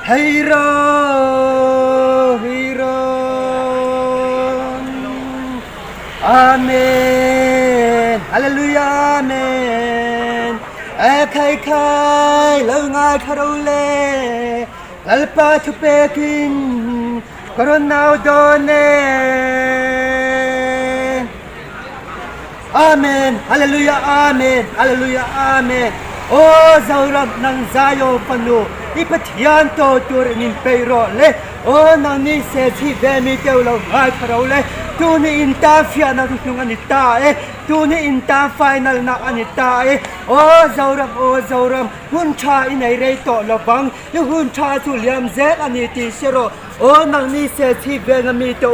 Hero hero Amen Hallelujah Amen E khai khai lo ngai kha ro le Lalpa thu pekin ka rawn nau dawn e Amen Hallelujah Amen Hallelujah Amen Aw Zoram nang Zion fanu i Pathian to tur in in peih rawh le Aw nang ni se chhi ve mi teuh lo ngai kha ro le Tuni in tan fiahna hnuhnung a ni ta e Tuni in tan final na a ni ta e Aw Zoram aw Zoram hun tha i nei rei tawh lovang I hun tha chu liam zel a ni tih hre rawh. Aw nangni Serchhip venga mi te u,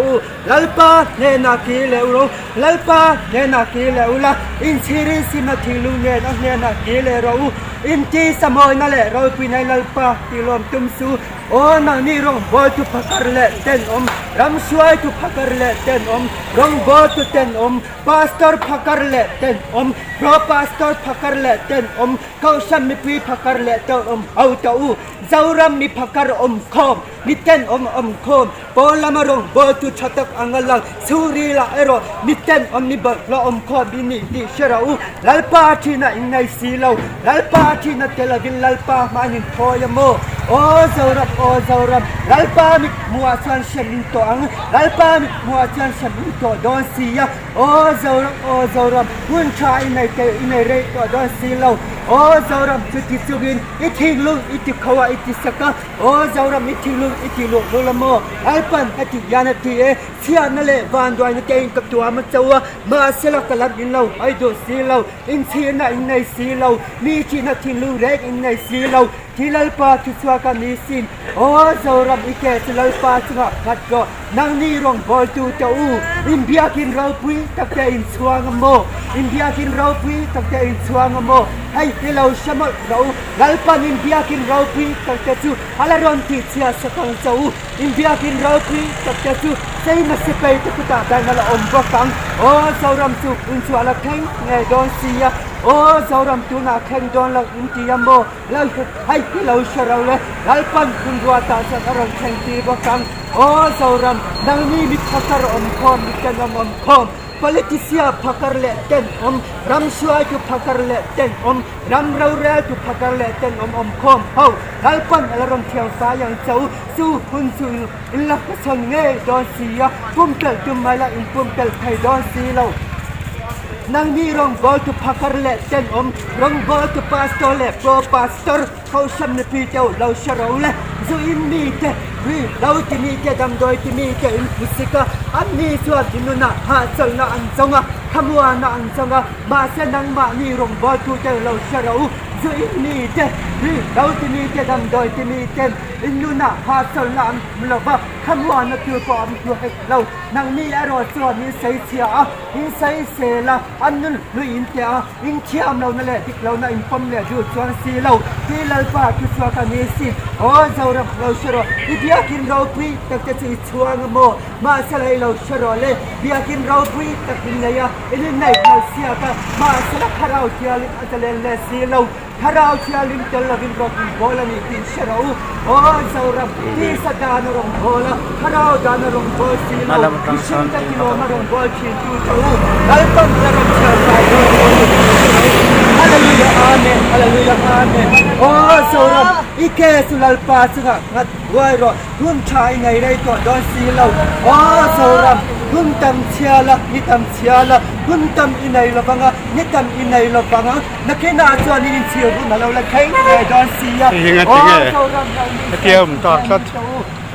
Lalpa hnenah kir leh u rawh. Lalpa hnenah kir leh u la, inchhirin simna thinlung nen a hnenah kir leh rawh u. Inti samawina leh ropuina Lalpa tih lawm tum su. Aw nangni rawngbawltu phakar leh tenawm, ramhruaitu phakar leh tenawm, rawngbawltu tenawm, pastor phakar leh tenawm, pro pastor phakar leh tenawm, Kohhran mipui phakar leh tawh awm ho tawh u, Zoram mi phakar awm khawm, mi tenawm awm khawm, pawl lama rawngbawltu tha tak anga lang chhungril ah erawh mi tenawm mi bawlhhlawh awm khawm i nih tih hre rawh u. Lalpa thina in nei si lo, Lalpa thina tel lovin Lalpa hmain in thawi a maw? Aw Zoram, aw Zoram, Lalpa mit hmuhah chuan hrem in tawh ang, Lalpa mit hmuhah chuan hrem in tawh dawn si a. Aw Zoram, aw Zoram, hun tha i nei tel i nei rei tawh dawn si lo. Aw Zoram, chuti chungin i thinglung i ti kho a i ti sak a. Aw Zoram, i thinglung i ti luh hlul a maw? Lalpan a tih hian a ti e, chhiatna leh vanduaina te in ka tuam a cho a, mahsela ka lam in lo hawi duh si lo, inchhirna in nei si lo, mi thihna thinlung reng in nei si lo. Thi Lalpa thuchhuak a ni sin. Aw Zoram i ke chu Lalpa chungah nghat rawh. Nangni rawngbawltu te u, in biakin ropui tak te in chhuang a maw? In biakin ropui tak te in chhuang a maw? Hei hi lo hre mawlh rawh u, Lalpan in biakin ropui tak te chu a la rawn tih chhia sak ang che u. In biakin ropui tak te chu Seima sipai te kutah dan a la awm bawk ang. Aw Zoram chu in chu a la thleng ngei dawn si a. Aw Zoram tunah thleng dawn lo in ti a maw? Lal hei hi lo hre ro le, Lalpan hun ruatah chuan a rawn thleng tir bawk ang. Aw Zoram, nangni mi phakar awm khawm, mi tenawm awm khawm, politician phakar leh tenawm, ram hruaitu phakar leh tenawm, ram roreltu phakar leh tenawm awm khawm ho, Lalpan a la rawn thiam fai ang che u, chu hun chu in la hmachhawn ngei dawn si a, pumpelh tum mai la in pumpelh thei dawn si lo. Nangni rawngbawltu phakar leh tenawm, rawngbawltu pastor leh pro pastor, kohhran mipui te lo hre ro le, zu in mi te, ri lo ti mi te, damdawi ti mi te in hmu sik a, anni chuan i nunah hahchawlhna an zawng a, thlamuana an zawng a, mahse nangmahni rawngbawltu te lo hre ro u, zu in mi te, ri lo ti mi te, damdawi ti mi ten i nunah hahchawlhna an hmu lo va, thlamuana tur pawh an hmu hek lo, nangni erawh chuan in sawichhia a. In sawi sel a, an nun hlui in teh a, in thiam lohna leh dik lohna in pawm leh duh chuan si lo, ti Lalpa thu chhuak a ni si. Aw Zoram, lo hre rawh, i biakin ropui tak te chu i chhuang a maw? Mahsela i lo hre rawh le, biakin ropui tak in nei a, in inneih nghal siak a, mahsela Thlarau Thialim a zalen leh si lo. Thlarau Thianghlim tel lovin rawng in bawl a ni tih hre rawh u. Aw Zoram, tisa dan a rawn bawl a, Thlarau dan a rawn bawl si lo, mihring te tilawm a rawn bawl thin tu che u, Lalpan la rawn chhiar fai dawn che u tih hre rawh u. Hallelujah Amen, Hallelujah Amen. Aw Zoram, i ke chu Lalpa chungah nghat huai rawh, hun tha i nei rei tawh dawn si lo. Aw Zoram, hun tam chhia la, ni tam chhia la, hun tam i nei lovang a, ni tam i nei lovang a. Nakinah chuan in inchhir hun a lo la thleng ngei dawn si a. Aw Zoram lo ni Hetia awm tak tlat.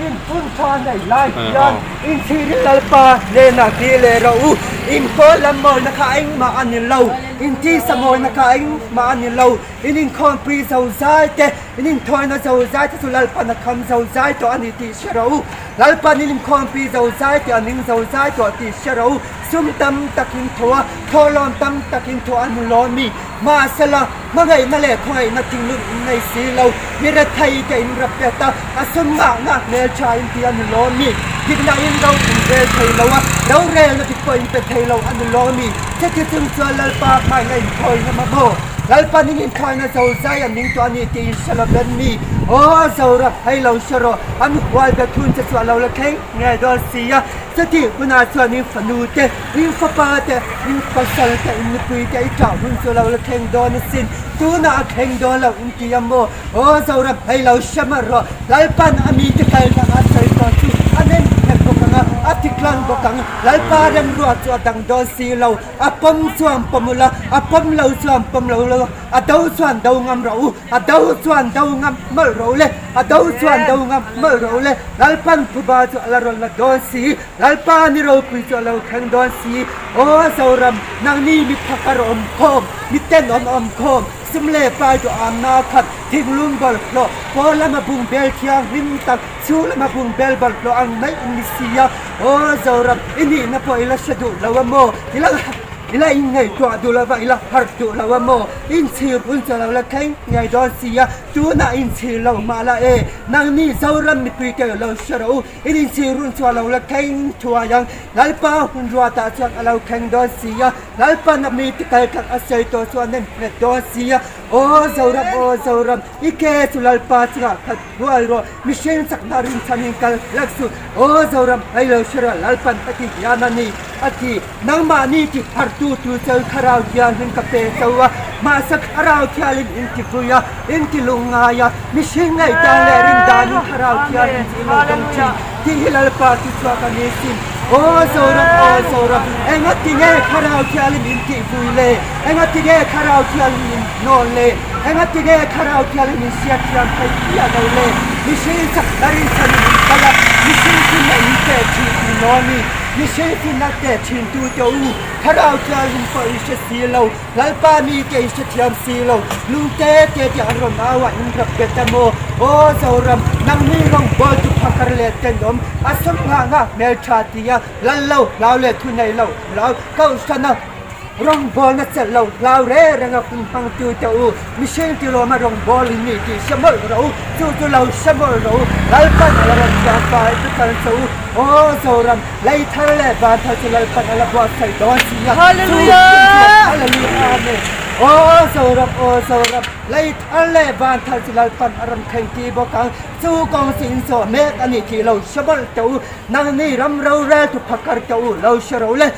In hun tha nei lai hian inchhirin Lalpa hnenah kir leh rawh u. In pawl lam mawina kha engmah a ni lo. In tisa mawina kha engmah a ni lo. In inkhawmpui zo zai te, in inthawina zo zai te chu Lalpan a kham zo zai tawh a ni tih hre rawh u. Lalpan in inkhawmpui zo zai te a ning zo zai tawh tih hre rawh u. Sum tam takin thaw a, thawhlawm tam takin thaw a hnu lo mi. Mahsela, hmangaihna leh khawngaihna thinglun in nei si lo. Mi rethei te in rap pet a, a sum ngah ngah hmel tha in ti a hnu lo mi. Dikna in ro in rel thei lo a, rorelna dik pawh in pe thei lo a hnu lo mi. Cheti chung chuan Lalpa hmaina in thawi ngam a maw? Lalpan in inkhawina zo zai a ning tawh a ni tih in hre lo ben mi? Aw Zoram, hei lo hre rawh, an hual bet hun che chu a lo la thleng ngei dawn si a. Chutih hunah chuan in fanu te, in fapa te, in pasal te, in nupui te i ṭah hun chu a lo la thleng dawn asin. Tunah a thleng dawn lo in ti a maw? Aw Zoram, hei lo hre mah rawh, Lalpan a mite kalna a sawi tawh chu a nem nghet bawk ang a, a tiklang bawk ang. Lalpa remruat chu a dang dawn si lo. A pawm chuan pawm ula, a pawm lo chuan pawm lo lo, a do chuan do ngam rawh u, a do chuan do ngam mawlh rawh u le, a do chuan do ngam mawlh rawh u le, Lalpan phuba chu a la rawn la dawn si, Lalpa ni ropui chu a lo thleng dawn si, Aw Zoram, nangni mi phakar awm khawm, mi tenawm awm khawm, sum leh pai duhamna khat, thinglung bawlhhlawh, pawl lama bungbel thianghlim tak, chhung lama bungbel bawlhhlawh ang mai in ni si a. Aw Zoram, i nihna pawh i la hre duh lo a maw? I la i la inngaihtuah duh lo va, i la harh duh lo a maw? Inchhir hun chu a lo la thleng ngei dawn si a, tunah inchhir lo mah la e, nangni Zoram mipui te lo hre rawh u, in inchhir hun chu a lo la thleng thuai ang. Lalpa hun ruatah chuan a lo thleng dawn si a, Lalpan a mite kal tlang a sawi tawh chu a nem nghet dawn si a. Aw Zoram, aw Zoram, i ke chu Lalpa chungah khat huai rawh, mihring chakna rinchhanin kal hlek suh. Aw Zoram, hei lo hre rawh, Lalpan ka ti hian a ni, a ti. Nangmahni ti hartu tu cheu Thlarau Thianghlim ka pe chauh a, mahse Thlarau Thianghlim in ti vui a, in ti lung ngai a, mihring ngaihdan leh rindanin Thlarau Thianghlim chu in lo dawng thin tih hi Lalpa chu chhuak a ni sin. Aw Zoram, aw Zoram, engati nge Thlarau Thianghlim in tih vui le? Engati nge Thlarau Thianghlim in hnawl le? Engati nge Thlarau Thianghlim in hriat thiam thei chiah lo le? Mihring chak tarin chhanin in kal a, mihring finna in teh thin a ni maw ni? Mihring finna teh thin tu te u, Thlarau Thianghlim pawh in hre si lo, Lalpa mi te in hre thiam si lo, lung te te te an rawn au a, in rap bet a maw? Aw Zoram, nangni rawngbawl chu phakar leh tenawm, a sum nghah nghah hmeltha tia lal lo, hlau leh thu nei lo, hlau kohhrana Rawngbawlna chelh lo hlau reng reng a kum hmangtu te u, mihring tilawma rawngbâwl in ni tih hre mawlh rawh u, chu chu lo hre mawlh rawh u, Lalpan a la rawn thiam fai vek ang che u, Aw Zoram, lei thar leh van thar chu Lalpan a la buatsaih dawn si a, chu hun chu Hallelujah Amen. Aw Zoram, aw Zoram, lei thar leh van thar chu Lalpan a rawn thleng ti bawk ang, chu kawng chu in zawh mek a ni tih lo hre mawlh teh u, nangni ram rorel tu phakar teh u, lo hre rawh u le.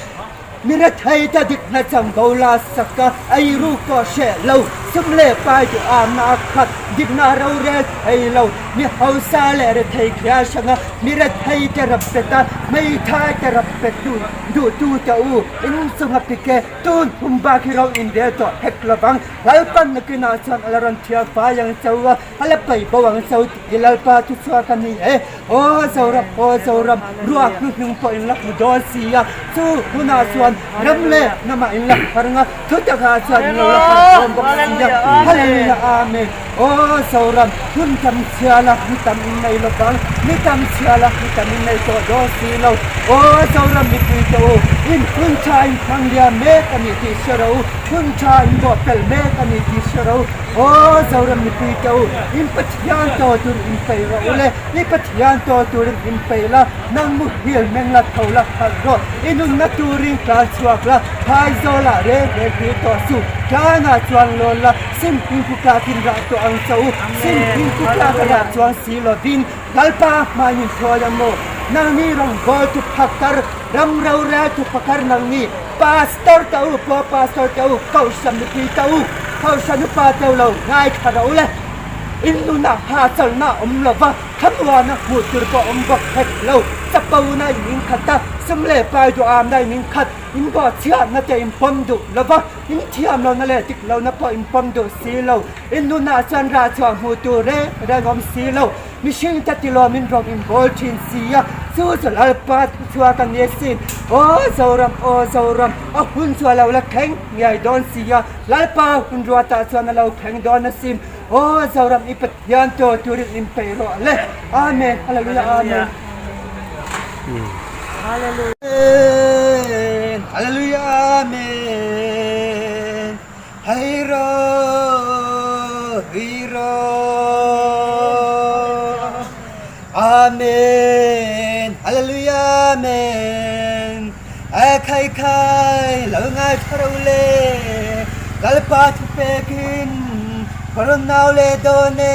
Mi rethei ta dikna chanvo la sak a, ei ruk pawh hreh lo, sum leh pai duh amna a khat, dikna rorel thei lo, mi hausa leh rethei khial hrang a, mi rethei te rap bet a, hmeithai te rap bet duh duhtu te u, in chunga pik e, tun hum bak hi ro inrel tawh hek lovang, Lalpan nakinah chuan a la rawn thiam fai ang chauh a, A la paih bo ang cho tih hi Lalpa chu chhuak a ni e. Aw Zoram, aw Zoram, ruak hnu hnung pawh in la hmu dawn si a, chu hunah chuan ram leh hnamah in la har ang a, thu takah chuan in lo la har dawn bawk si a. Hallelujah Amen. Aw Zoram, hun tam chhia la ni tam in nei lo vang, ni tam chhia la ni tam in nei tawh dawn si lo. Aw Zoram mipui te u, in hun tha in hmang liam mek a ni tih hre rawh u, hun tha in bawh pel mek a ni tih hre rawh u. Aw Zoram mipui te u, in Pathian tawl tur in peih rawh u le, i Pathian tawl turin in peih la, nang muhil meng la tho la khalh rawh, i nunna turin tlan chhuak la, phaizawlah reng reng hlir tawh suh, tlanah chuan lawn la, sim hmingpu tlakin rah tawh ang che u, sim hmingpu tlaka rah chuan si lovin Lalpa hmain in thawi ang maw, nangni rawngbâwl tu phakar, ram rorel tu phakar nangni Pastor te u, Paw Pastor te u, Kohhran mipui te u, Kohhran upa te u lo ngaithla rawh u le. In nunah hahchawlhna a awm lo va, thlamuana hmuh tur pawh a awm bawk hek lo. Chapona in inkhat a, sum leh pai duhamna in inkhat, in bawhchhiatna te in pawm duh lo va, in thiam lohna leh dik lohna pawh in pawm duh si lo. In nunah chuan rah chhuah hmuh tur reng reng awm si lo. Mihring te tilawmin rawng in bawl thin si a, chu chu Lalpa thu chhuak a ni asin. Aw Zoram, aw Zoram, a hun chu a lo la thleng ngei dawn si a, Lalpa hun ruatah chuan a lo thleng dawn asin. Aw Zoram, i Pathian tawh turin in peih rawh le. Amen, Hallelujah, Amen. Amen, Hallelujah, Amen. Hei rawh, hei rawh. Amen, Hallelujah, Amen. A khai khai, lo ngai thla ro le. Lalpa thupekin ka rawn nau leh dawn e.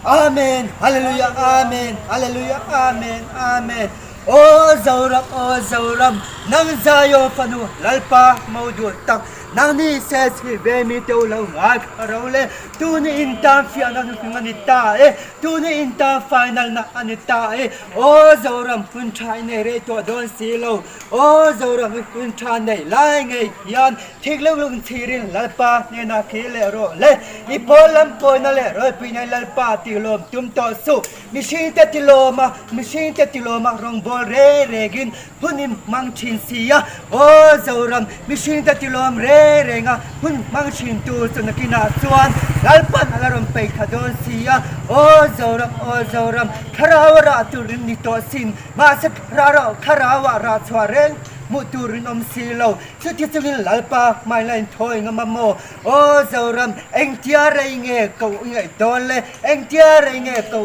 Amen Hallelujah Amen Hallelujah Amen Amen Aw Zoram aw Zoram nang Zion fanu Lalpa mo duh tak nang ni se chhi ve mi teu lo ngai kha ro le tuni in tan fiahna hnuhnung a ni ta e tuni in tan final na a ni ta e aw Zoram hun tha i nei rei tawh dawn si lo aw Zoram i hun tha nei lai ngei hian Thik lung lung chhirin Lalpa hnenah khi leh rawh le. I pawl lam pawina leh rawlpuina Lalpa tilawm tum tawh suh. Mihringte tilawma, mihringte tilawma rawngbâwl reng rengin hun in hmang thin si a. Aw Zoram, mihringte tilawm reng renga hun hmang thin tur chu nakinah chuan Lalpa'n a la rawn peih tha dawn si a. Aw Zoram, aw Zoram, thlarau a rah tur in ni tawh sin. Mahse thlarau-ah rah chhuah reng hmuh tur in awm si lo. Chuti chungin Lalpa hmaila in thawi ngam a maw? Aw Zoram, engtia rei nge ko i ngaih dawn le? Engtia rei nge ko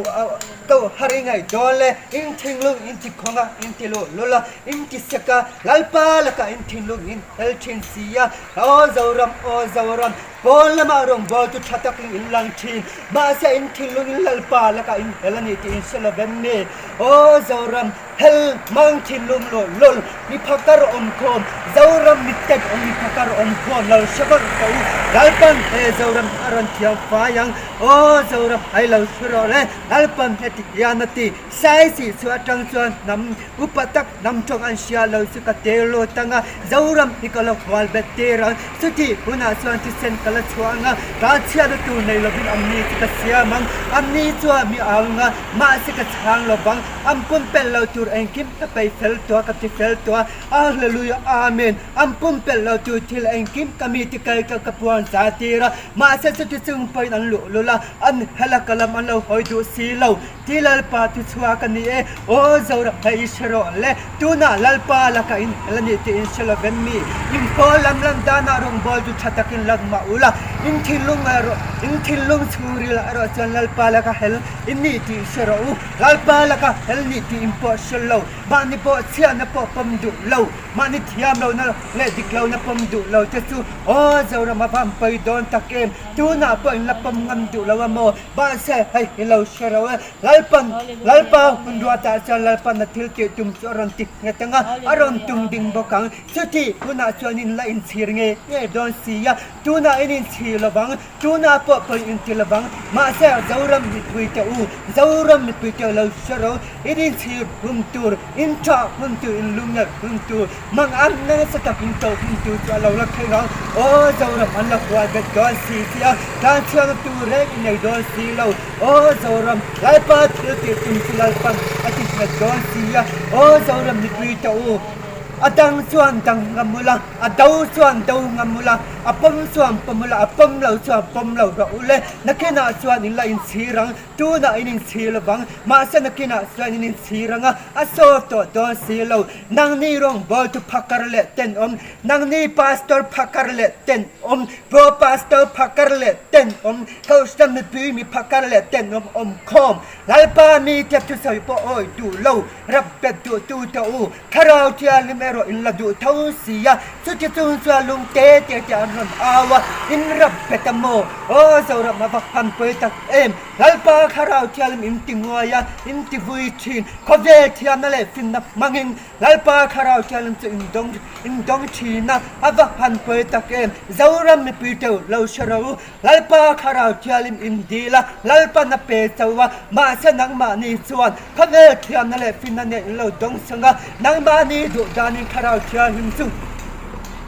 ko har i ngaih dawn le? In thinlung in ti khawng a, in ti luh lul a, in ti sek a, Lalpa lakah in thinlung in hel thin si a. Aw Zoram, aw Zoram, pawn lamah rawngbawltu tha takin in lang thin, mahse in thinlung in Lalpa lakah in hel a ni tih in hre lo vem mi? Aw Zoram, Hel hmang thinlung lawh lawlh mi phakar awm khawm, Zoram mittet awm mi phakar awm khawm lo hre vak ko u, Lalpan he Zoram a rawn thiam fai ang, aw Zoram hai lo hre rawh le, Lalpan heti hian a ti, Sai sih chu atang chuan hnam upa tak hnam tawng an hria lo chu ka tel lut ang a, Zoram hi ka lo hual bet tir ang, chutih hunah chuan thisen ka la chhuah ang a, tan chhiatna tur nei lovin amni chu ka siam ang, amni chuan mi au ang a, mahse ka chhang lo vang. An pumpelh lo tur engkim ka peih fel tuah ka ti fel tuah. Hallelujah Amen. An pumpelh lo tur thil engkim ka mi ti kal ka ka puan zar tir a. Mahse chuti chung pawhin an luh lul a, an hel a ka lam an lo hawi duh si lo. Ti Lalpa thu chhuak a ni e. Aw Zoram hei i hre rawh le. Tunah Lalpa lakah in hel a ni tih in hre lo vem mi. In pawl lam lam danah rawngbâwl chu tha takin lak mah ula, in thinlung erawh in thinlung chhungril erawh chuan Lalpa laka hel in ni tih hre rawh u. Lalpa laka hel nih tih in pawh hre lo, mahni pawh chhiatna pawh pawm duh lo, mahni thiam lohna leh dik lohna pawm duh lo te chu aw Zoram a van pawi dawn tak em, tunah pawh in la pawm ngam duh lo a maw? Mahse hei hi lo hre ro e, Lalpan, Lalpa hun ruatah chuan Lalpan a thil tih tum chu a rawn ti nghet ang a, a rawn tum ding bawk ang. Chutih hunah chuan in la inchhir ngei ngei dawn si a, tunah in inchhir lovang. Tuna pawh pawi in ti lovang, mahse Zoram mipui te u, Zoram mipui te lo hre ro, in inchhir hun tur, in tha hun tur, in lungnel hun tur, mang ang na nasa tak in to hun tur chu a lo la thleng ang, aw Zoram an la hual bet dawn si si a, tlan chhuakna tur reng i nei dawn si lo, aw Zoram, Lalpa thil tih tum chu Lalpan a ti nghet dawn si a, aw Zoram mipui te u, a dang chuan dang ngam ula. A do chuan do ngam ula, a pawm chuan pawm ula, a pawm lo chuan pawm lo rawh u le. Nakinah chuan in la inchhir ang, tunah in inchhir lovang, mahse nakinah chuan in inchhir ang a, a sawr tawh dawn si lo. Nangni rawngbawltu phakar leh tenawm, nangni pastor phakar leh tenawm, pro pastor phakar leh tenawm, kohhran mipui mi phakar leh tenawm awmkhawm, Lalpa mite thusawi pawh awi duh lo, rap bet duhtu te u, Thlarau Thianghlim erawh in la duh tho si a, chuti chung chuan lung te te te an rawn au a, in rap bet a maw? Aw Zoram a va han pawi tak em! Lalpa Thlarau Thianghlim in ti nguai a, in ti vui thin, khawvel thiamna leh finna hmangin Lalpa Thlarau Thianghlim chu in dawng in dawng thin a, a va han pawi tak em! Zoram mipui teuh lo hre rawh u, Lalpa Thlarau Thianghlim in dil a, Lalpan a pe chauh a, mahse nangmahni chuan khawvel thiamna leh finna nen in lo dawng chang a, nangmahni duh danin Thlarau Thianghlim chu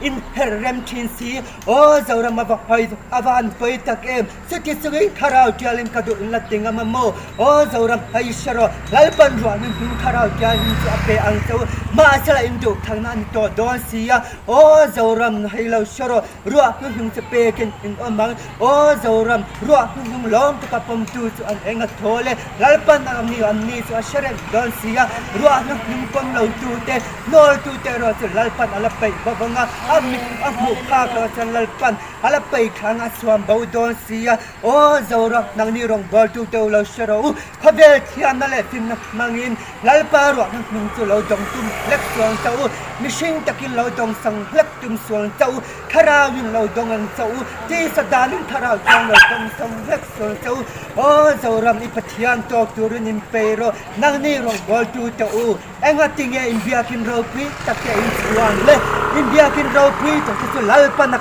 in her rem thin si. Aw Zoram a va hawi a va han pawi tak em! Chuti chungin Thlarau Thianghlim ka duh in la ti ngam a maw? Aw Zoram hei hre rawh, Lalpan ruahna hming Thlarau Thianghlim chu a pe ang chauh, mahse la in duh thakna a ni tawh dawn si a. Aw Zoram hei lo hre rawh, Ruah hnuhnung chu pekin in awm ang. Aw Zoram, ruah hnuhnung lawm taka pawmtu chu an eng a thawl e. Lalpan a ni an ni chu a hre reng dawn si a. Ruah hnuhnung pawm lo tute, hnawl tute erawh chu Lalpan a la peih bawk ang a. A mit a hmuh phak loh chuan Lalpan a la peih thla ang a suam bo dawn si a. Aw Zoram, nangni rawngbawltu te u lo hre rawh u, khawvel thiamna leh finna hmangin Lalpa ruahna hnung chu lo dawng tum hlek suang chauh u, mihring takin lo dawng sang hlek tum suang chauh u, thlarauin lo dawng ang chauh u, tisa danin thlarau chuan lo dawng sang hlek suang chauh u. Aw Zoram, i Pathian tawk turin inpei rawh, nangni rawngbawltu te u. Engatinge in biakin ropui tak te in chhuang le? In biakin ropui tak te chu Lalpan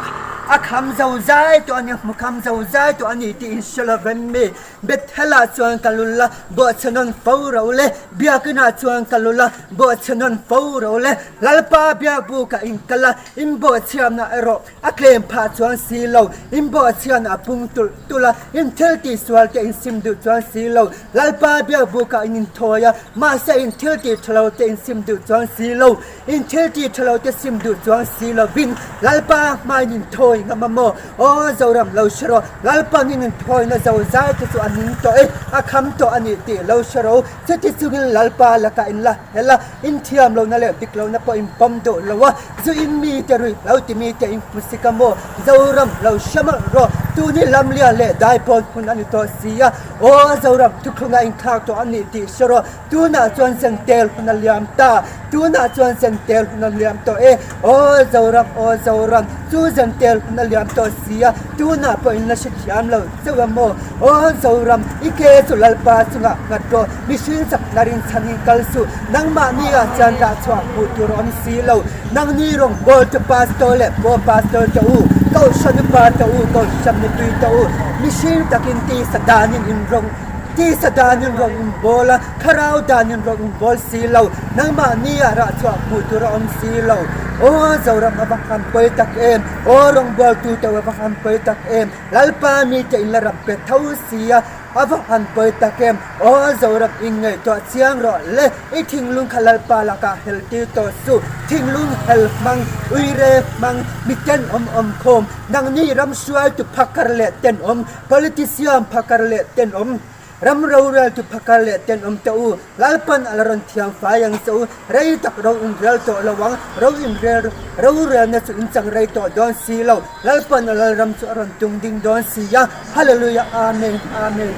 a kham zo zai tawh a ni, a hmu kham zo zai tawh a ni tih in hre lo vem mi? Bethel-ah chuan ka lul a, bawhchhe nawn fo ro le. Biakinah chuan ka lul a, bawhchhe nawn fo ro le. Lalpa biakbukah in kal a, in bawhchhiatna erawh A tlem phah chuan si lo, in bawhchhian a pung tulh tulh a, in thil tih sual te in sim duh chuan si lo. Lalpa biakbukah in inthawi a, mahse in thil tih tha lo te in sim duh chuan si lo. In thil tih tha lo te sim duh chuan si lovin Lalpa hma in inthawi ngam a maw? Aw Zoram lo hre rawh, Lalpa'n in inthawina zo zai te chu a ning tawh e, a kham tawh a nih tih lo hre rawh u. Chuti chungin Lalpa lakah in la hel a, in thiam lohna leh dik lohna pawh in pawm duh lo a, zu in mi te ruih lo ti mi te in hmu sik a maw? Zoram lo hre mawlh rawh, tuni lamlian leh daipawn hmun a ni tawh si a, aw Zoram thuthlunga in thlak tawh a nih tih hre rawh, tunah chuan zentel hun a liam ta, tunah chuan zentel hun a liam tawh e, aw Zoram, aw Zoram, chu zentel hun a liam tawh si a, tunah pawh in la hrethiam lo chauh a maw? Aw Zoram, i ke chu Lalpa chungah nghat rawh, mihring chakna rinchhanin kal suh, nangmahni ah chuan rah chhuah hmuh tur a awm si lo. Nangni rawngbawltu pastor leh paw pastor te u, kohhran upa te u, kohhran mipui te u, mihring takin tisa danin in rawng, tisa danin rawng in bawl a, thlarau danin rawng in bawl si lo, nangmahni ah rah chhuah hmuh tur a awm si lo. Aw Zoram a va han pawi tak em! Aw rawngbawltu te u a va han pawi tak em! Lalpa mite in la ram pe tho sia, a va han pawi tak em! Aw Zoram in ngaihtuah chiang rawh le, i thinglung kha Lalpa lakah hel tir tawh suh, thinglung hel hmang, uire hmang, mi tenawm awm khawm, nangni ram hruaitu phakar leh tenawm, politician phakar leh tenawm. Ram rorel chu phakar leh tenawm teh u, Lalpan a la rawn thiam fai ang che u, rei tak ro in rel tawh lo ang, ro in rel rorelna chu in chang rei tawh dawn si lo, Lalpan a lalram chu a rawn tung ding dawn si a, Hallelujah Amen Amen.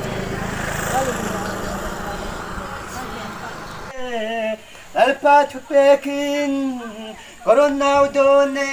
Lalpa thupekin Ka rawn nau dawn e.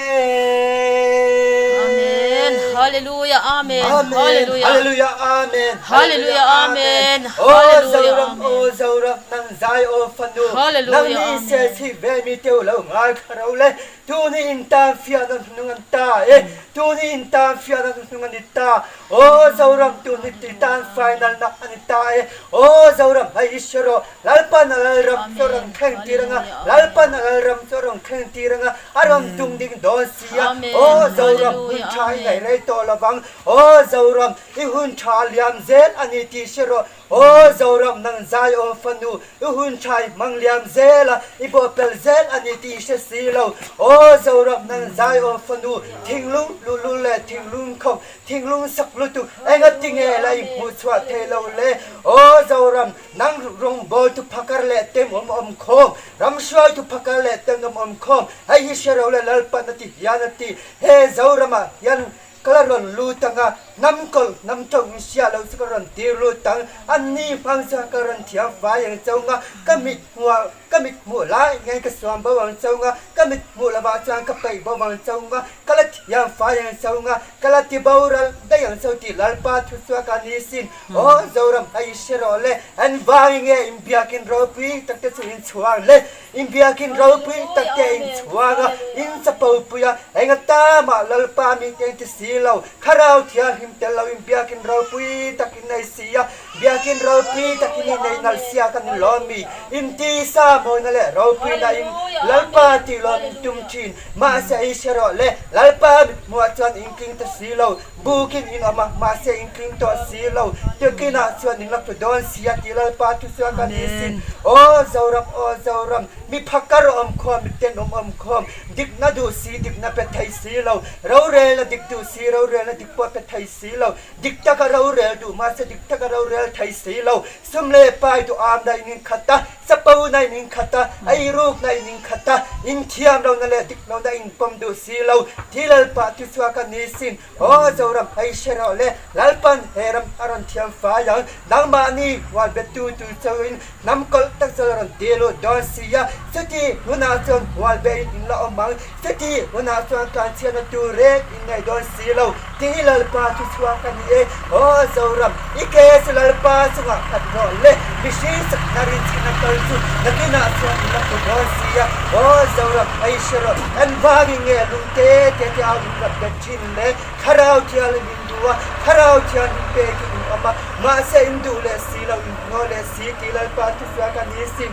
Amen. Hallelujah. Amen. Amen. Hallelujah. Hallelujah. Amen. Hallelujah. Amen. Aw Hallelujah. Zoram, Amen. aw Zoram, nang zai aw fanu. Hallelujah. Nang ni Amen. sel si ve mi teu lo ngai thla ro le. Tu ni in tan fiahna hnung an ta e. Tu ni in tan fiahna hnung an ni ta. Aw Zoram, tu ni ti tan final na an ni ta e. Aw Zoram, hei i hre rawh. Lalpan a lalram chu a rawn thleng tir anga, Lalpan a lalram chu a rawn thleng tir anga, a rawn tung ding dawn si a. Aw Zoram, hun tha i ngaih rei tawh lovang. Aw Zoram, i hun tha a liam zel a ni tih hre rawh. Aw Zoram, nang zai aw fanu, i hun tha i hmang liam zel a, i bawhpelh zel a ni tih hre si lo. Aw Zoram, nang zai aw fanu, thinglung luhlul leh thinglung khawk, thinglung sak lutuk, engatinge la i hmuh chhuah thei lo le? Aw Zoram, Nang rawngbawltu phakar leh tenawm awm khawm, ram hruaitu phakar leh tenawm awm khawm, hei hi hre ro le Lalpan a ti hian a ti. He Zoramah hian ka la rawn lut ang a, hnam kawlh hnam tawng in hria lo chu ka rawn tir lut ang, anni hmang chuan ka rawn thiam fai ang chauh nga, ka mit hmuh ka mit hmuh lai ngei ka suam bo ang chauh nga, ka mit hmuh lovah chuan ka peih bo ang chauh nga, ka la thiam fai ang chauh nga, ka la ti boral daih ang chauh tih Lalpa thu chhuak a ni sin. Aw Zoram a i hre rawh le, an vang nge in biakin ropui tak te chu in chhuang le, in biakin ropui tak te in chhuang a, in chapo pui a, enga ta mah Lalpa mi te in ti si lo, Thlarau Thianghlim tel lo in biakin ropui tak in nei si a, biakin ropui tak in i nei nalh sia kan in lawm mi, in tisa mawina leh ropuina in Lalpa tih lawm in tum thin, mahse i hre rawh le, Lalpa mithmuah chuan in tling ta si lo. Bukin in awm a, mahse in tling tawh si lo. Tukinah chuan in la tlu dawn si a tih Lalpa thu chuan ka ni sin. Aw Zoram, aw Zoram, mi phakar awm khawm, mi tenawm awm khawm, dikna duh si, dikna pe thei si lo, rorelna dik duh si, rorelna dik pawh pe thei si lo, dik taka rorel duh, mahse dik taka rorel thei si lo, sum leh pai duh am daih in in khat a. Chapo na in inkhat a, eiruk na in inkhat a, inthiam lohna leh dik lohna in pawm duh si lo. Thi Lalpa thuchhuak a ni sin. Aw Zoram hei hre rawh le, Lalpan he ram a rawn thiam fai ang. Nangmahni hual bettu tu chauhin hnam kawlh tak chu a rawn ti lut dawn si a. Chuti hunah chuan hual behin in la awm ang. Chuti hunah chuan tlanchhiatna tur reng in nei dawn si lo. Tih Lalpa thu chhuak a ni e. Aw Zoram, i ke chu Lalpa chungah khat rawh le. Mihring sakna rinchhan a kal chu nakinah chuan in la hmu dawn si a. Aw Zoram, hei hre rawh, engvangin nge lungte te te au in rap bet thin le? Thlarau thial in in duh a, Thlarau thianghlim pekin in awm a, mahse in duh leh si lo, in hnawl leh si tih Lalpa thu chhuak a ni sin.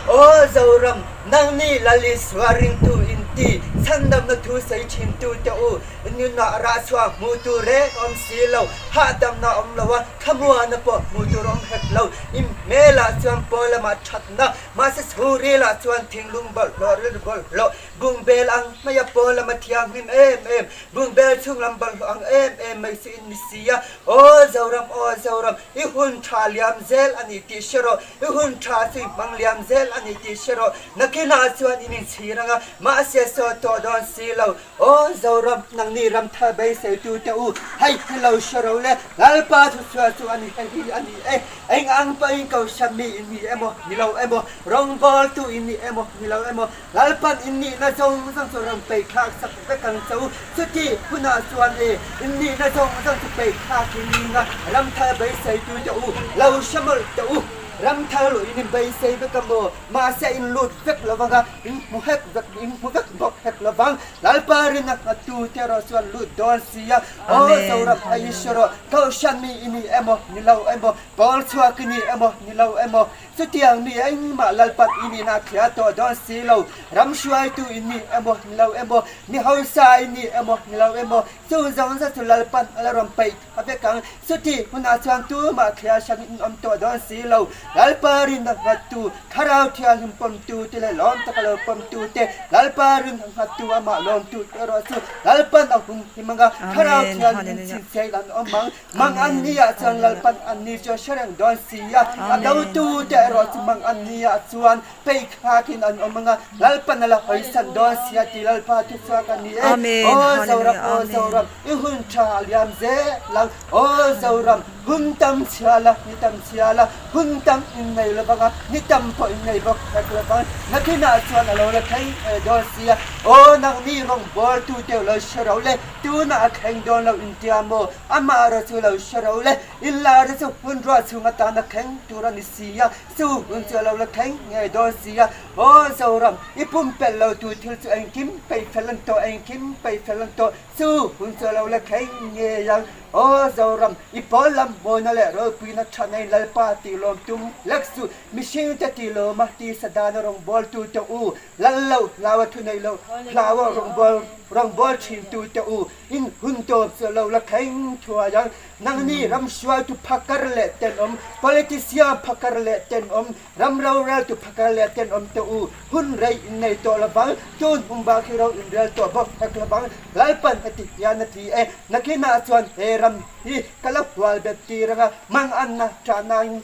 Aw Zoram, nangni Lal Isua ringtu in ti, chhandamna thu sawi thintu te u, nunah rah chhuah hmuh tur reng awm si lo, hahdamna awm lo a, thlamuana pawh hmuh tur awm hek lo, in hmelah chuan pawn lamah thatna, mahse chhungrilah chuan thinglung bawlhhlawh rilru bawlhhlawh, Bungbel ang hmaia pawn lama thianghlim em em, bungbel chhung lam bawlhhlawh ang em em mai chu in ni si a. Aw Zoram, aw Zoram, i hun tha liam zel a ni tih hre rawh, i hun tha chu i hmang liam zel a ni tih hre rawh. Nakinah chuan in inchhir ang a, mahse saw tawh dawn si lo. Aw Zoram, nangni ramthar beiseitute u, hei hi lo hre ro le, Lalpa thuchhuah chu a ni hei hi a ni e. Eng ang pawhin kohhran mi in ni emaw, ni lo emaw, rawngbawltu in ni emaw, ni lo emaw, Lalpan in nihna zawng zawng chu rawn peih thlak sak vek ang che u. Chuti hunah chuan e, in nihna zawng zawng chu peih thlak in ning a, ramthar beiseitu te u, lo hre mawlh teh u. Ramthar luh in in beisei vek a maw? Mahse in lut vek lo vang a, in hmu hek vek, in hmu vek bawk hek lo vang. Lalpa rinna nghattu te erawh chuan lut dawn si a, Aw Zoram a i hre rawh, Kohhran mi i ni emaw, ni lo emaw, pawl chhuak i ni emaw, ni lo emaw, Chutiang mi engmah Lalpat i nihna a thliah tawh dawn si lo. Ram hruaitu i ni emaw, ni lo emaw, mi hausa i ni emaw, ni lo emaw, chu zawng zawng chu Lalpan a la rawn peih tha vek ang. Chuti hunah chuan tumah thliah hrang in awm tawh dawn si lo. Lalpa rinna nghattu, Thlarau Thianghlim pawmtu te leh lawm taka lo pawmtu te, Lalpa rinna nghattu amah lawmtu te erawh chu Lalpan a hum him ang a, Thlarau Thianghlim chhinchhiain an awm ang. Mang an ni ah chuan Lalpan an ni chu a hre reng dawn si a, a dotu te erawh chu mang an ni ah chuan pei thlakin an awm ang a, Lalpan a la hawisan dawn si a ti Lalpa thuchhuak a ni e. Aw Zoram, aw Zoram, i hun tha a liam zel ang. Aw Zoram, hun tam chhia la, ni tam chhia la, hun tam in nei lo vang a, ni tam pawh in nei bawk hek lo vang. Nakinah chuan a lo la thleng e dawn si a, aw nangni rawngbawltu te lo hre ro le, tunah a thleng dawn lo intia maw? Amah erawh chu lo hre ro le, inlar te chu hun ruah chhung atana thleng tur a ni si a, chu hun chu a lo la thleng ngei dawn si a. Aw Zoram, i pumpelh lo tu thil chu engkim peih fel an tawh, engkim peih fel an tawh, chu hun chu a lo la thleng ngei ang. Aw Zoram, i pawl lam mawina leh ropuina thatna in Lalpa tih lawm tum lek suh, mihring te tih lawma tisa dana rawngbawltu te u, lal lo hlaua thu neih loh hlaua rawngbâwl rawngbâwl ṭhintu te u, In hun tawp chu lo la thleng thuai ang. Nangni ram hruaitu phakar leh tenawm, politician phakar leh tenawm, ram roreltu phakar leh tenawm te u, hun rei in nei tawh lovang, tun hum bak hi ro in rel tawh bawk hek lovang. Lalpan heti hian a ti e, nakinah chuan he ram hi ka la hual bet tir anga, manganna ṭahnain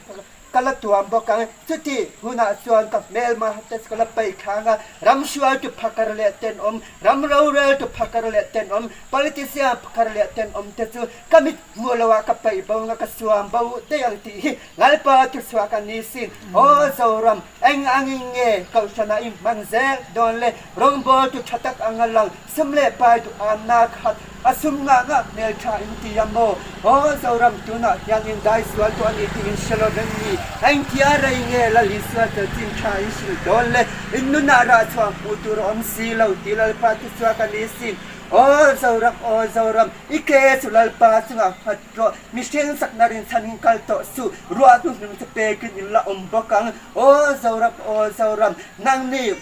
Ka la tuam bawk ang. Chuti hunah chuan ka hmelma te chu ka la paih thlang a, ram hruaitu phakar leh tenawm, ram roreltu phakar leh tenawm, politician phakar leh tenawm te chu ka mit hmuh loah ka paih bo anga ka suam bo daih ang tih hi Lalpa thuchhuah ka ni sin. Aw Zoram, eng angin nge Kohhranah i hman zel dawn le? Rawngbawltu tha tak anga lang Sum leh pai duham na khat a sum ngah ngah hmel tha in ti a maw? Aw Zoram tunah hian in dai sual tawh a ni tih in hre lo veng ni? Engtia rei nge Lal Isua chanchin tha in hrilh dawn le? In nunah rah chhuah hmuh tur a awm si lo ti Lalpa thuchhuak a ni sin. Aw Zoram, aw Zoram, i ke chu Lalpa chungah nghat rawh, mihring sakna rinchhan in kal tawh suh, ruah hnuhnung chu pekin in la awm bawk ang. Aw Zoram, aw Zoram, nangni.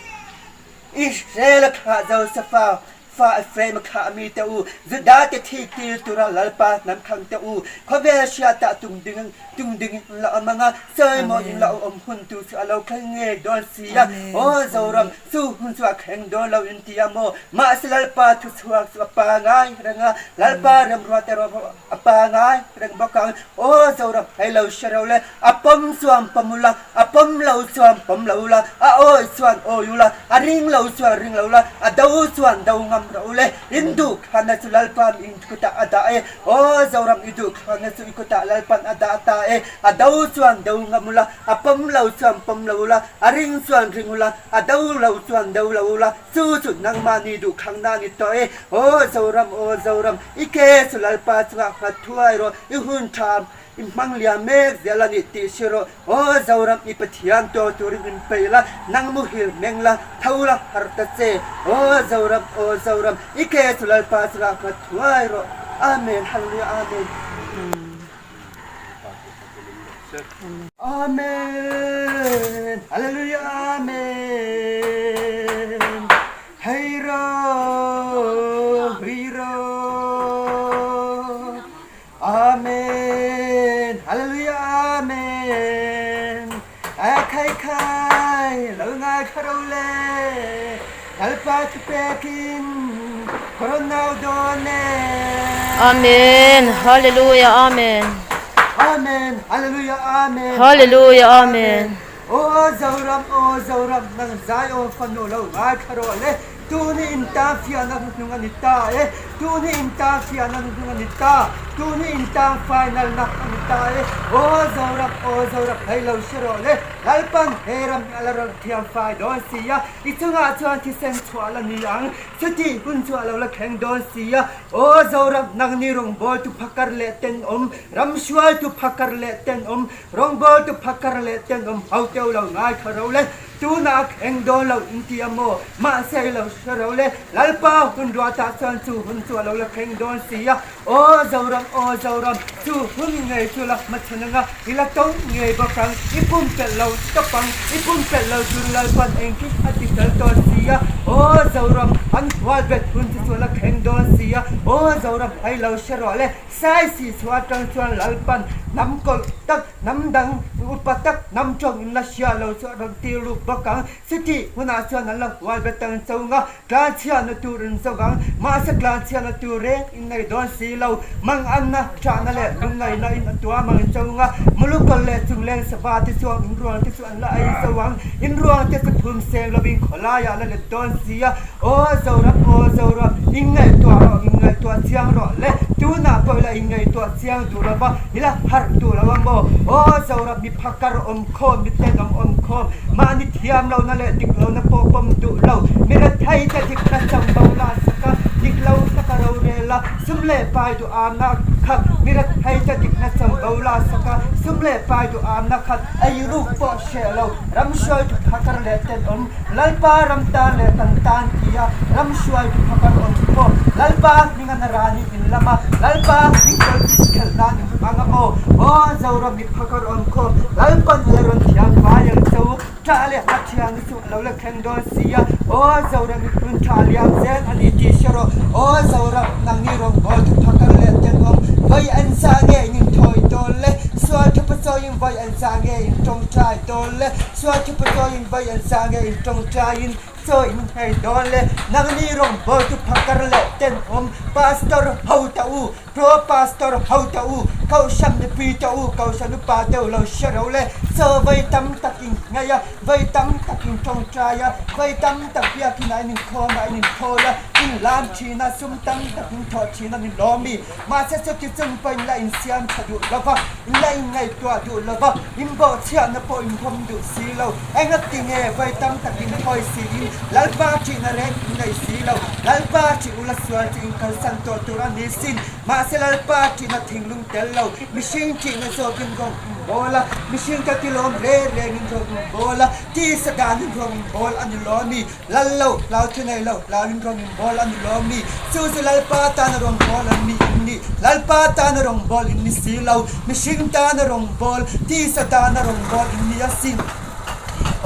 Israel-a thlah Josefa fa Ephraim kha a mi te u, Judah te thi tir tura Lalpa hnam khang te u, khawvel hriatah tung ding tung ding in la awm anga, chawimawi in la awm hun tu chu a lo thleng ngei dawn si a. Aw Zoram, chu hun chu a thleng dawn lo in ti a maw? Mahse Lalpa thuchhuak chu a pangai reng a, Lalpa remruat erawh a pangai reng bawk ang. Aw Zoram, hei lo hre ro le, a pawm chuan pawm ula, A pawm lo chuan pawm lo la, a awi chuan awi ula, a ring lo chuan ring lo la, a do chuan do ngam rawh u le. In duh thlanna chu Lalpan in kutah a dah e. Aw Zoram i duh thlanna chu i kutah Lalpan a dah ta e. A do chuan do ngam ula, a pawm lo chuan pawm lo ula, a ring chuan ring ula, a do lo chuan do lo ula, chu chu nangmahni duh thlanna a ni tawh e. Aw Zoram, aw Zoram, i ke chu Lalpa chungah nghat thuai rawh, i hun tha I hmang liam mek zel a nih tih hre rawh. Aw Zoram i Pathian tuar turin in peih la, nang muhil meng la, tho la harh ta che. Aw Zoram, aw Zoram, i ke chu Lalpa chungah nghat thuai rawh. Amen, Hallelujah, Amen. Amen, Hallelujah, Amen. Hei ro, hui ro. Amen Hallelujah Amen A khai khai lo ngai kha ro le Lalpa thu pekin Coronau dawn e Amen Hallelujah Amen Amen Hallelujah Amen Hallelujah Amen Aw Zoram aw Zoram nang zai aw fanu lo ngai kha rawh le Tuni in tang fiahna hnuhnung a ni ta e, tuni in tang fiahna hnuhnung a ni ta, tuni in tang final na a ni ta e, aw Zoram, aw Zoram hei lo hre rawh le, Lalpan he ram hi a la rawn thiam fai dawn si a, i chungah chuan thisen chhuah la ni ang, chuti hun chu a lo la thleng dawn si a, aw Zoram, nangni rawngbawltu phakar leh tenawm, ram hruaitu phakar leh tenawm, rawngbawltu phakar leh tenawm ho teuh lo ngaithla ro le. Tunah eng dawn lo in ti a maw? Mahse i lo hre ro le, Lalpa hun ruatah chuan chu hun chu a lo la thleng dawn si a. Aw Zoram, aw Zoram, chu hun ngei chu la hmachhawn anga i la to ngei bawk ang, i pumpelh lo tawp ang, i pumpelh lo tur Lalpan engkim a ti fel dawn si a. Aw Zoram, an huat bet hun chu chu a la thleng dawn si a. Aw Zoram, hei lo hre rawh le, Saisi chhuah atang chuan Lalpan hnam kawlh tak, hnam dang upa tak, hnam tawng in la hria lo chu a rawn tir lut bawk ang. Chutih hunah chuan an la hual ve tang chauh nga, tlanchhiahna tur in zawk ang. Mahse tlanchhiahna tur reng in nei dawn si lo. Manganna, ṭahna leh lungngaihna in a tuam ang chauh nga, Mulukawlh leh chungleng sava te chuan in ruang te chu an la ei zo ang. In ruang te chu phum seng lovin khawlaiah la let dawn si a. Aw Zoram, aw Zoram, in ngaihtuah rawh, in ngaihtuah chiang rawh le, tunah pawh ila in ngaihtuah chiang duh lo va, ila harh duh lo a maw? Aw Zoram, mi phakar awm khawm, mi tenawm awm khawm, mahni thiam lohna leh dik lohna pawh pawm duh lo, mi rethei te dikna changbo la sak a, dik lo taka rorel a, sum leh pai duh amna khat, mi rethei te dikna changbo la sak a, sum leh pai duh amna khat, ei ruk pawh hreh lo, ram hruaitu phakar leh tenawm, Lalpa ram tan leh kan tan ti a, ram hruaitu phakar awm pawh Lalpa hming a nara ni in lam a, Lalpa hming politics khelh nan in hmang a maw? Aw Zoram mi phakar awm khawm, Lalpan a la rawn thiam fai ang che u, ṭah leh a thiang chu a lo la thleng dawn si a, aw Zoram mi hun ṭha liam zel a ni tih hre rawh, aw Zoram nangni rawngbawltu phakar leh tenawm, vawi an zah nge in inthawi dawn le, sual thupa chawiin vawi an zah nge in ṭawngṭai dawn le, sual thupa chawiin Vai an sa nge in tawngtaiin chaw in nghei dawn le nangni rawngbawltu phakar leh tenawm Pastor ho ta u Pro Pastor ho ta u Kohhran mipui ta u Kohhran upa deuh lo hre ro le chaw vai tam tak in nghei a vai tam tak in tawngtai a vai tam tak biakin ah in inkhawm ah in inthawl a in lam thin a sum tam tak in thawh thin a ni lawm mi Mahse chuti chung pawhin la insiam tha duh lo va, la inngaihtuah duh lo va, inbawhchhiahna pawh inhawm duh si lo. Engati nge vawi tam takin hawi siin Lalpa ṭihna reng inngaih si lo? Lalpa ṭih ula sual chu inkalsan tawh tur a ni sin. Mahse Lalpa ṭihna thinglung tel lo, mihring ṭihna zawkin rawng inbawl a, mihring ka tilawm reng rengin rawng inbawl a, tisa danin rawng inbawl a ni lo mi? Lal lo, hlau thu nei lo, hlauin rawng in bawl a ni lawm mi? Chu chu Lalpa tana rawng bawl an mi in ni. Lalpa tana rawng bawl in ni si lo, mihring tana rawng bawl, tisa tana rawng bawl in ni asin.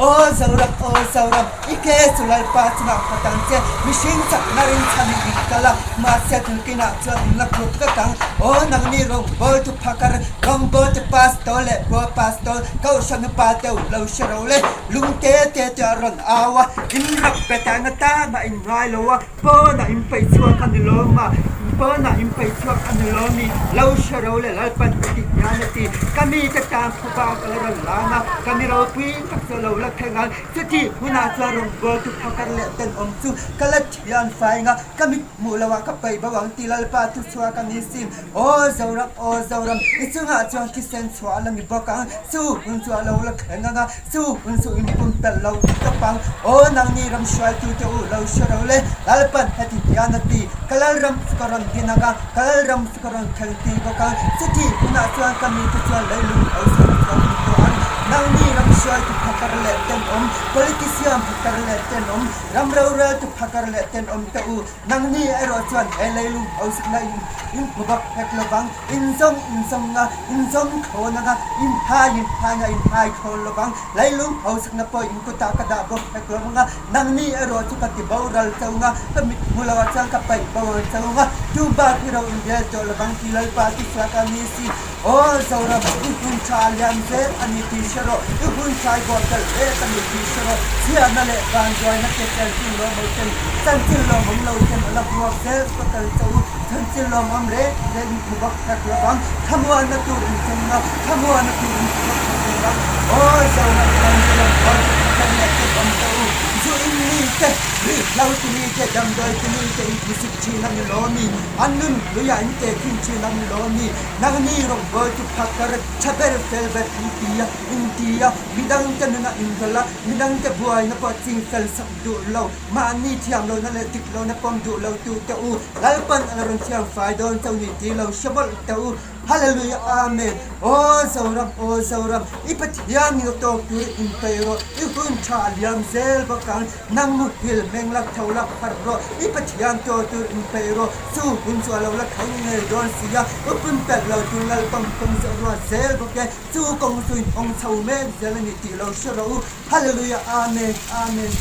Aw Zoram, aw Zoram, i ke chu Lalpa chungah nghat ang che. Mihring chakna rinchhanin i kal a, mahse tunkinah chuan in la khup vek ang. Aw nangni rawngbawltu phakar, rawngbawltu pastor leh pua pastor, kohhran upa deuh lo hre ro le, lung te te te a rawn au a, in rak bet ah nga ta mah in ngai lo a, pawnah in peih chhuak a ni lawm a, pawnah in peih chhuak a ni lawm i, lo hre ro le Lalpan ka ti hian a ti, ka mite tan phuba ka la rawn lan a, ka mi ropui tak chu a lo la thleng ang, chuti hunah chuan rawngbawltu phakar leh tenawm chu ka la thian fai nga, ka mit hmuh loh ah ka peih bo ang ti Lalpa thu chhuak a ni sin. Aw Zoram, aw Zoram, i chungah chuan thisen chhuah a la ni bawk ang, chu hun chu a lo la thleng ang a, chu hun chu in pum pelh lo tawp ang. Aw nangni ram hruaitute u lo hre ro le, Lalpan heti hian a ti, ka Lalram chu ka rawn din ang a, ka Lalram chu ka rawn thleng tih bawk ang, chuti hunah chuan ka mite chuan leilung hausa ni chuan in tawh ang. Nangni ram hruaitu phakar leh tenawm, politician phakar leh tenawm, ram roreltu phakar leh tenawm te u, Nangni erawh chuan he leilung hausakna in in hmu bawk hek lo vang, in zawng in zawng a, in zawng thlawn ang a, in hai in hai ang a, in hai thlawn lo vang. Leilung hausakna pawh in kutah ka dah bawk hek lo vang a, nangni erawh chu ka ti boral chau ang a, ka mit hmu lo ah chuan ka paih bo ang chau ang a, tu bak hi ro in rel tawh lo vang ti Lalpa ti chhuak a ni si. Aw Zoram, i hun tha lian zel a ni tih hre rawh, i hun thlai bawh tel mek a ni tih hre rawh, chhiahna leh vanduaina te chanchin lawmawm ten, chanchin lawmawm lo ten a la hmuak zel ka kal che u, chanchin lawmawm reng reng in hmu bawk hek lo vang, thlamuanna tur in chawm nga, thlamuanna tur in hmu bawk hek lo vang, Aw Zoram, Zoram, aw kan leh tek awm che u, zu in mi te, ruihhlo ti mi te, damdawi ti mi te in hmusit thin a ni lawmi, an nun hluiah in teh thin thin a ni lawmi. Nangni rawngbâwl chu phakar tha ber fel ber in ti a, in ti a, midangte nunah in rawlh a, midangte buaina pawh ching fel sak duh lo, mahni thiam lohna leh dik lohna pawm duh lo tu te u, Lalpan a la rawn thiam fai dawn chauh ni ti lo hre mawlh teh u. Hallelujah Amen. Aw Zoram, aw Zoram, i Pathian ngil tawk tur in peih rawh, i hun tha a liam zel bawk ang. Nang muhil meng la tho la pharh rawh, i Pathian tawh tur in peih rawh, chu hun chu a lo la thleng ngei dawn si a, u pumpelh lo tur Lalpang kawng chu a ruat zel bawk e, chu kawng chu in hawng chho mek zel a ni tih lo hre rawh u. Hallelujah Amen Amen.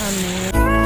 Amen.